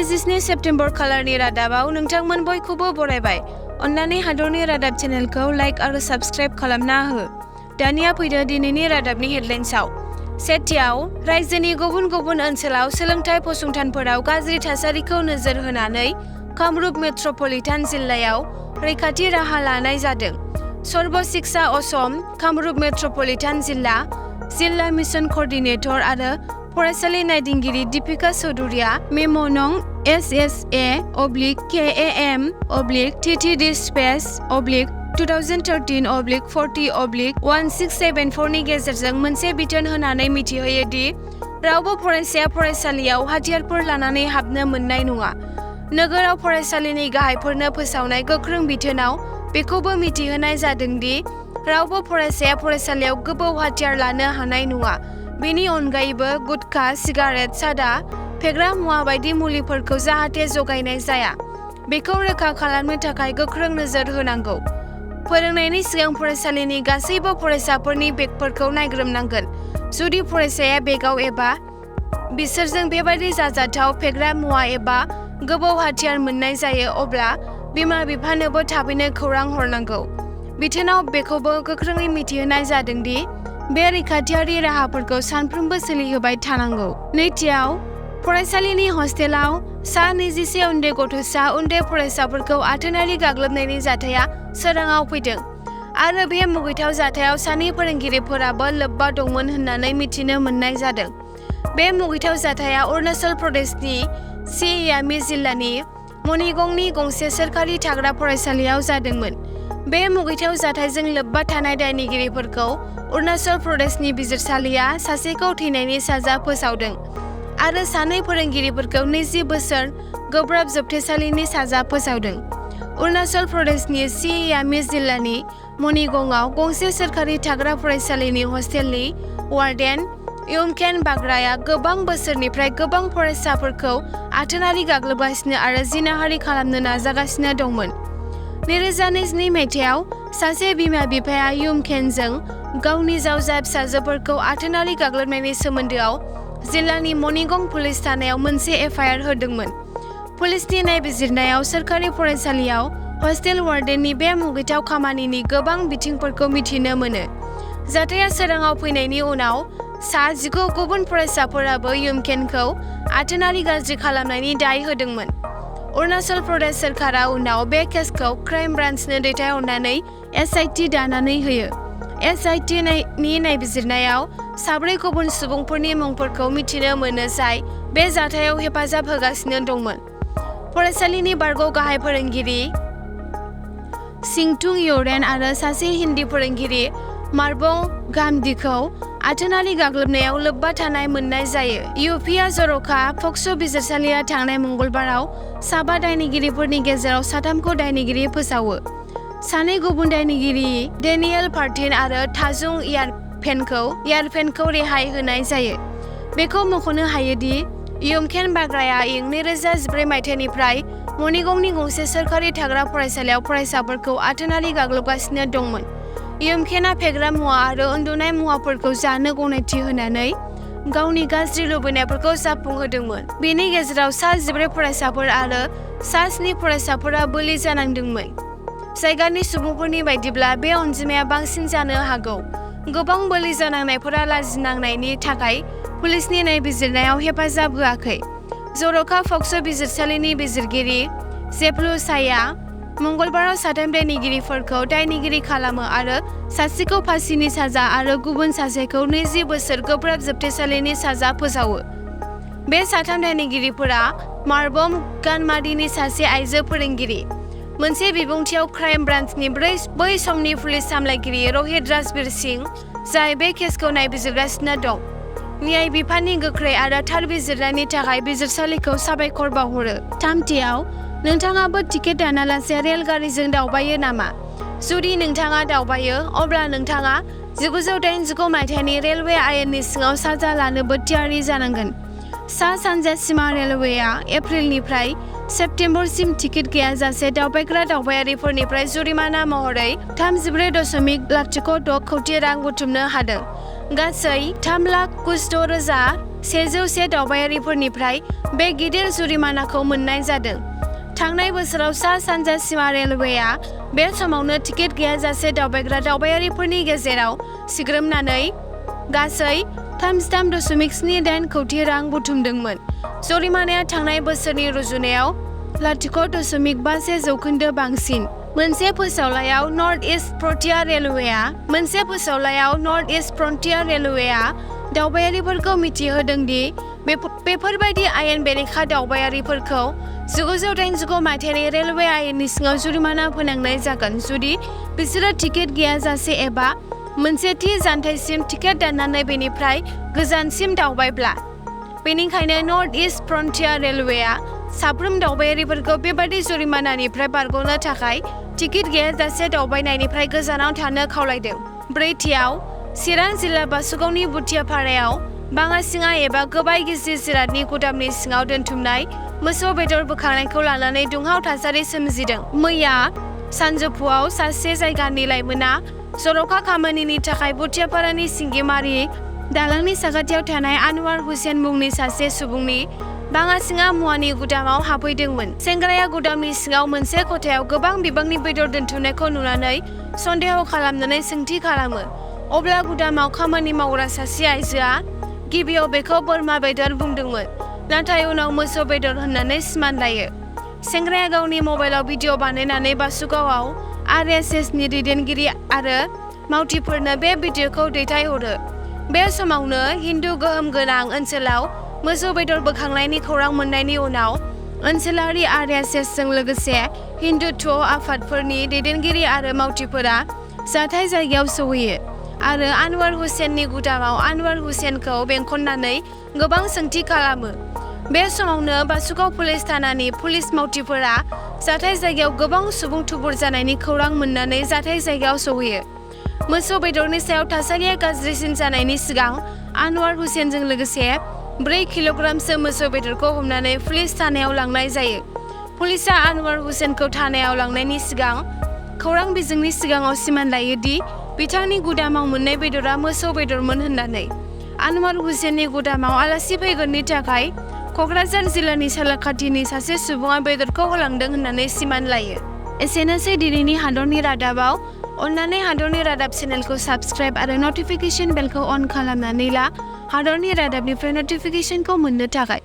27 September खालारनि रादाबाव नोंथांमोन बयखौबो बरायबाय। अन्नानै हादरनि रादाब चेनेलखौ लाइक आरो साबस्क्राइब खालामना हो। दानिया फैदो दिनैनि रादाबनि हेडलाइन्सआव। सेथियाव, रायजोनि गुबुन गुबुन ओनसोलाव सोलोंथाइ फसंथानफोराव गाज्रि थासारिखौ नोजोर होनानै कामरुप मेट्रपलिटान जिल्लायाव रैखाथि राहा लानाय जादों। सर्व शिक्षा असम, कामरुप मेट्रपलिटान जिल्ला मिशन कर्डिनेटर आरो फरायसालि नायदिंगिरि दीपिका चौधुरीया मेम' नं SSA/KAM/TTD/2013/40/1674 नि गेजेरजों मोनसे बिथोन होनानै मिथिहोयो दि रावबो फरायसाया फरायसालियाव हाथियारफोर लानानै हाबनो मोननाय नङा। नोगोराव फरायसालिनि गाहायफोरनो फोसावनाय गोख्रों बिथोनाव बेखौबो मिथिहोनाय जादों दि रावबो फरायसाया फरायसालियाव गोबौ हाथियार लानो हानाय नङा। बेनि अनगायैबो गुटखा, सिगारेट, सादा, फेग्रा मुवा बायदि मुलिफोरखौ जाहाथे जगायनाय जाया, बेखौ रोखा खालामनो थाखाय गोख्रों नोजोर होनांगौ। फोरोंनायनि सिगां फरायसालिनि गासैबो फरायसाफोरनि बेगफोरखौ नायग्रोमनांगोन। जुदि फरायसाया बेगाव एबा बिसोरजों बेबादि जाजाथाव फेग्रा मुवा एबा गोबौ हाथियार मोननाय जायो, अब्ला बिमा-बिफानोबो थाबैनो खौरां हरनांगौ। बिथोनाव बेखौबो गोख्रोङै मिथिहोनाय जादों दि बे रैखाथियारि राहाफोरखौ सानफ्रोमबो सोलिहोबाय थानांगौ। नैथियाव, फरायसालिनि हस्टेलाव सा 21 उन्दै फरायसाफोरखौ आथोनारि गाग्लोबनायनि जाथाया सोराङाव फैदों आरो बे मुगैथाव जाथायाव सानै फोरोंगिरिफोराबो लोब्बा दंमोन होननानै मिथिनो मोननाय जादों। बे मुगैथाव जाथाया अरुणाचल प्रदेशनि सियामी जिल्लानि मणिगंनि गंसे सोरखारि थाग्रा फरायसालियाव जादोंमोन। बे मुगैथाव जाथायजों लोब्बा थानाय दायनिगिरिफोरखौ अरुणाचल प्रदेशनि बिजिरसालिया सासेखौ थैनायनि साजा फोसावदों आरो सानै फोरोंगिरिफोरखौ 20 बोसोर गोब्राब जोबथेसालिनि साजा फोसावदों। अरुणाचल प्रदेशनि सियामी जिल्लानि मणिगंआव गंसे सोरखारि थाग्रा फरायसालिनि हस्टेलनि वार्डेन युमखेन बाग्राया गोबां बोसोरनिफ्राय गोबां फरायसाफोरखौ आथोनारि गाग्लोबगासिनो आरो जिनाहारि खालामनो नाजागासिनो दंमोन। 2022 मायथाइयाव सासे बिमा-बिफाया युमखेनजों गावनि जावजा फिसाजोफोरखौ आथोनारि गाग्लोबनायनि सोमोन्दोआव जिल्लानि मणिगं पुलिस थानायाव मोनसे एफआइआर होदोंमोन। पुलिसनि नायबिजिरनायाव सोरखारि फरायसालियाव हस्टेल वार्डेननि बे मुगैथाव खामानिनि गोबां बिथिंफोरखौ मिथिनो मोनो। जाथाया सोराङाव फैनायनि उनाव सा 19 गुबुन फरायसाफोराबो युमखेनखौ आथोनारि गाज्रि खालामनायनि दाय होदोंमोन। अरुणाचल प्रदेश सोरखारा उनाव बे केसखौ क्राइम ब्रान्चनो दैथायहरनानै एसआइटि दानानै होयो। एसआइटिनि नायबिजिरनायाव 4 गुबुन सुबुंफोरनि मुंफोरखौ मिथिनो मोनो जाय बे जाथायाव हेफाजाब होगासिनो दंमोन। फरायसालिनि बारग' गाहाय फोरोंगिरि सिंथुं यरेन आरो सासे हिन्दी फोरोंगिरि मारबं गामदीखौ आथोनारि गाग्लोबनायाव लोब्बा थानाय मोननाय जायो। इउपिआ जर'खा पक्स' बिजिरसालिया थांनाय मंगलबाराव 7 दायनिगिरिफोरनि गेजेराव 3खौ दायनिगिरि फोसावो। 2 गुबुन दायनिगिरि डेनियेल पार्टिन आरो ताजुं यारफेनखौ रेहाय होनाय जायो। बेखौ मख'नो हायोदि युमखेन बाग्राया इं 2014 मायथाइनिफ्राय मणिगंनि गंसे सोरखारि थाग्रा फरायसालियाव फरायसाफोरखौ आथोनारि गाग्लोबगासिनो दंमोन। युमखेना फेग्रा मुवा आरो उन्दुनाय मुवाफोरखौ जानो गनायथि होनानै गावनि गाज्रि लुबैनायफोरखौ जाफुंहोदोंमोन। बेनि गेजेराव सा 14 फरायसाफोर आरो सा 7 फरायसाफोरा बोलि जानांदोंमोन। जायगानि सुबुंफोरनि बायदिब्ला बे अनजिमाया बांसिन जानो हागौ। गोबां बोलि जानांनायफोरा लाजिनांनायनि थाखाय पुलिसनि नायबिजिरनायाव हेफाजाब होआखै। जर'खा पक्स' बिजिरसालिनि बिजिरगिरि जेफ्लुसाया मंगलबाराव 3 दायनिगिरिफोरखौ दायनिगिरि खालामो आरो सासेखौ फासिनि साजा आरो गुबुन सासेखौ 20 बोसोर गोब्राब जोबथेसालिनि साजा फोसावो। बे 3 दायनिगिरिफोरा मारबम गानमादिनि सासे आइजो फोरोंगिरि। मोनसे बिबुंथियाव क्राइम ब्रान्चनि बै समनि पुलिस सामलायगिरि रहित राजबीर सिंह, जाय बे केसखौ नायबिजिरगासिनो दं, न्याय बिफाननि गोख्रै आरो थार बिजिरनायनि थाखाय बिजिरसालिखौ साबायखर बावहरो। थामथियाव, नोंथाङाबो टिकेट दानालासे रेलगारिजों दावबायो नामा? जुदि नोंथाङा दावबायो, अब्ला नोंथाङा 1989 मायथाइनि रेलवे आयेननि सिङाव साजा लानोबो थियारि जानांगोन। सा-सानजा सीमा रेलवेआ एप्रिलनिफ्राय सेप्तेम्बरसिम टिकेट गैयाजासे दावबायग्रा दावबायारिफोरनिफ्राय जुरिमाना महरै 34.06 कौटि रां बुथुमनो हादों। गासै 3,96,000 101 दावबायारिफोरनिफ्राय बे गिदिर जुरिमानाखौ मोननाय जादों। थांनाय बोसोराव सा-सानजा सिमा रेलवेआ बे समावनो टिकेट गैयाजासे दावबायग्रा दावबायारिफोरनि गेजेराव सिग्रोमनानै गासै 33.78 कौटि रां बुथुमदोंमोन। जरिमानाया थांनाय बोसोरनि रुजुनायाव 0.51% बांसिन। मोनसे फोसावलायाव नर्थ इस्ट फ्रन्टियार रेलवेआ दावबायारिफोरखौ मिथिहोदों दि बेफोरबायदि आयेन बेरेखा दावबायारिफोरखौ 1989 मायथाइनि रेलवे आयेननि सिङाव जुरिमाना फोनांनाय जागोन जुदि बिसोरो टिकेट गैयाजासे एबा मोनसे थि जानथायसिम टिकेट दाननानै बेनिफ्राय गोजानसिम दावबायब्ला। बेनिखायनो नर्थ इस्ट फ्रन्टियार रेलवेआ साफ्रोम दावबायारिफोरखौ बेबादि जुरिमानानिफ्राय बारग'नो थाखाय टिकेट गैयाजासे दावबायनायनिफ्राय गोजानाव थानो खावलायदों। ब्रैथियाव, चिरां जिल्ला बासुगावनि बुथियापारायाव बाङासिङा एबा गोबाय गिजि जिरादनि गुदामनि सिङाव दोनथुमनाय मोसौ बेदर बोखांनायखौ लानानै दुंहाव थासारि सोमजिदों। मैया सानजौफुआव सासे जायगानि लाइमोना जर'खा खामानिनि थाखाय बुथियापारानि सिंगिमारि दालांनि साखाथियाव थानाय आनवार हुसेन मुंनि सासे सुबुंनि बाङासिङा मुवानि गुदामाव हाबहैदोंमोन। सेंग्राया गुदामनि सिङाव मोनसे खथायाव गोबां बिबांनि बेदर दोनथुमनायखौ नुनानै सन्देह खालामनानै सोंथि खालामो। अब्ला गुदामाव खामानि मावग्रा सासे आइजोआ गिबियाव बेखौ बोरमा बेदर बुंदोंमोन, नाथाय उनाव मोसौ बेदर होननानै सिमान लायो। सेंग्राया गावनि मबाइलाव भिडिअ बानायनानै बासुगावआव RSSनि दैदेनगिरि आरो मावथिफोरनो बे भिडिअखौ दैथायहरो। बे समावनो हिन्दु गोहोम गोनां ओनसोलाव मोसौ बेदर बोखांनायनि खौरां मोननायनि उनाव ओनसोलारि RSSजों लोगोसे हिन्दुत्व आफादफोरनि दैदेनगिरि आरो मावथिफोरा जाथाय जायगायाव सौहैयो आरो आनवार हुसेननि गुदामाव आनवार हुसेनखौ बेंखननानै गोबां सोंथि खालामो। बे समावनो बासुगाव पुलिस थानानि पुलिस मावथिफोरा जाथाय जायगायाव गोबां सुबुं थुबुर जानायनि खौरां मोननानै जाथाय जायगायाव सौहैयो। मोसौ बेदरनि सायाव थासारिया गाज्रिसिन जानायनि सिगां आनवार हुसेनजों लोगोसे 4 किल'ग्रामसो मोसौ बेदरखौ हमनानै पुलिस थानायाव लांनाय जायो। पुलिसआ आनवार हुसेनखौ थानायाव लांनायनि सिगां खौरां बिजोंनि सिगाङाव सिमान लायो दि बिथांनि गुदामाव मोननाय बेदरा मोसौ बेदरमोन होननानै। आनवार हुसेननि गुदामाव आलासि फैगोननि थाखाय क'क्राझार जिल्लानि सालाकाथिनि सासे सुबुङा बेदरखौ होलांदों होननानै सिमान लायो। एसेनोसै दिनैनि हादरनि रादाबाव। अन्नानै हादरनि रादाब चेनेलखौ साबस्क्राइब आरो नटिफिकेशन बेलखौ अन खालामनानै ला हादरनि रादाबनिफ्राय नटिफिकेशनखौ मोननो थाखाय।